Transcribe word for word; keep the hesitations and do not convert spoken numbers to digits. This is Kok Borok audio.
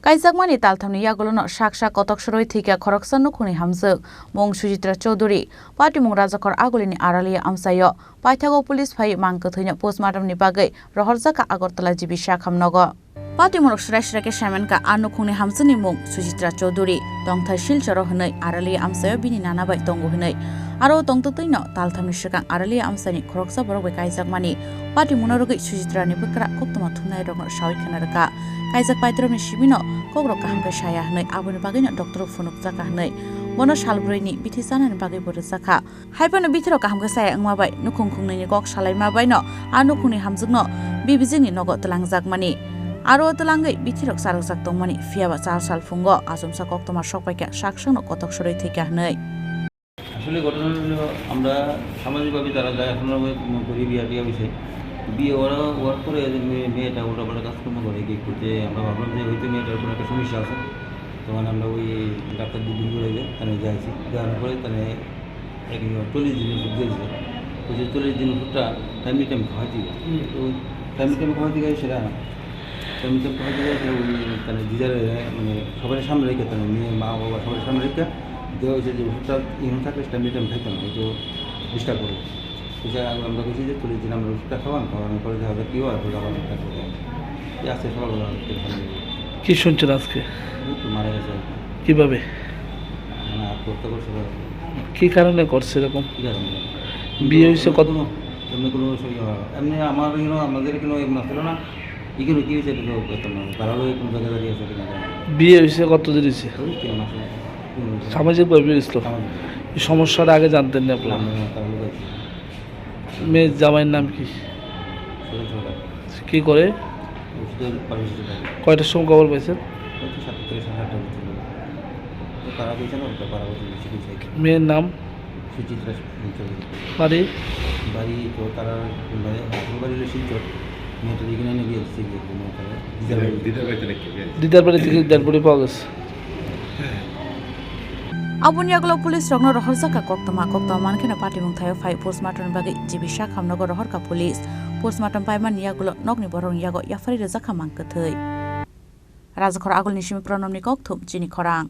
Kaijakmani talthamni yagulono sak sak kotok sorwi thwikha khoroksa nukhungni hamjwk, mung Sujitra Chowdhury, patimung Rajakhor Agulini Aralia amchaio. Paithago police phai mang kwthwino postmortemni bagwi rohorjakha Agartala G B Sakham nogo. Patimung rok srai srai khe saimankha a nukhungni hamjwkni mung Sujitra Chowdhury, tongthai Silcharo hwnwi Aralia amchaio bini nana bai tongo hwnwi. Aro tongtwtwino talthamni swkang Aralia amchaini khoroksa borok bai kaijakmani patimungno rwgwi Sujitrani bwkra koktwma thumnairokno sawi khna rwkha. Kaijak paitrokni sibino kokrok kaham khe saya hwnwi, aboni bagwino doctor-o phunukjakha hwnwi bono salbroini bithi chanani bagwibo rwjakha. Haiphano bithirok kaham khe saya wngma bai nukhung khungnaini kok salaima baino a nukhungni hamjwkno bibijwkni nogo twlangjakmani. Aro twlangwi bithirok charwkjak tongmani, phiyaba chal sal phungo achomsa koktwma sokpaikha, saksakno kotok sorwi thwikha hwnwi. আসলে ঘটনা হলো, আমরা সামাজিকভাবে যারা যায়, এখন আমরা ওই গরিব ইয়া টিয়া হয়েছে, বিয়ে ওরা হওয়ার পরে যে মেয়ে, মেয়েটা উল্টাপাল্টা কাজকর্ম করে, কি করতে, আমরা ভাবলাম যে হয়তো মেয়েটার কোনো একটা সমস্যা আছে। তখন আমরা ওই ডাক্তার দিয়ে বিল করে যাই, তাহলে যাইছি, যাওয়ার পরে তাহলে এক চল্লিশ দিনের ওষুধ দিয়েছে। ওই যে চল্লিশ দিন ওষুধটা টাইমলি টাইম খাওয়াইতে হবে। তো টাইমলি টাইম খাওয়াইতে গেলে সেটা, টাইমলি টাইম খাওয়াইতে গেলে সেটা ওই তাহলে দিদার, মানে সবার সামনে রেখে, তাহলে মেয়ে, মা, বাবা সবার সামনে রেখে দেওয়া হয়েছে যে ওষুধটা ইমন থাকলে টাইমলি টাইম খাইতাম, হয়তো ডিস্টার্ব করবো। তো যাই হোক, আমরা বলছি যে চল্লিশ দিন আমরা ওষুধটা খাওয়ান, খাওয়ানোর পরে দেখা যাক কী হয়, তারপরে আবার একটা করে। এই আজকে সকালবেলা আমাদের এখানে কি শুনছেন আজকে? এই তো মারা গেছে আর কি। কিভাবে? মানে আত্মহত্যা করছে বা কি কারণে করছে এরকম? কি কারণে? বিয়ে হয়েছে কত? কোনো, এমনি কোনো ইয়ে হয়। এমনি আমার এখানে, আমাদের এখানে এমন ছিল না। এখানে কি হয়েছে এটা তো বলতাম না। তারা হয়তো কোনো জায়গায় দাঁড়িয়ে আছে কিনা জানি না। বিয়ে হয়েছে কত দিন হয়েছে? ওই তিন মাস হয়। তিন মাস হয়। সামাজিকভাবে বিয়ে হয়েছিল? সামাজিক। এই সমস্যাটা আগে জানতেন না না, আপনারা? না, না, তারা লুকাইছে। মেয়ের জামাইয়ের নাম কি? সুজন সরকার। কি করে? ওষুধের ফার্মেসিতে থাকে। কয়টার সময় খবর পাইছেন? ওই তো সাতটা থেকে সাড়ে সাতটার ভিতরে। তো তারা বলছে না, ওটা বারো বছর বেশি কিছু হয়েছে। মেয়ের নাম? সুচিত্রা চৌধুরী। বাড়ি? বাড়ি তো তারা, মানে, আসল বাড়ি হলো শিলচর। মেয়েটা এখানে এনে বিয়ে দিচ্ছে, বিয়ে করে মেয়েটা। দিদার বাড়ি। দিদার বাড়িতে রেখে বিয়ে দিচ্ছে। দিদার বাড়ি থেকে ডেড বডি পাওয়া গেছে। Aboni yagulo police rokno rohorjakha koktwma, koktwma mankheno patimung thaio phai postmortem bagwi G B Sakham nogo rohorkha police. Postmortem paimani yagulo nokni borokni yago yaphari rwjakha mang kwthwi. Rajakhor Agulni simi Pranobni kokthum chini khorang.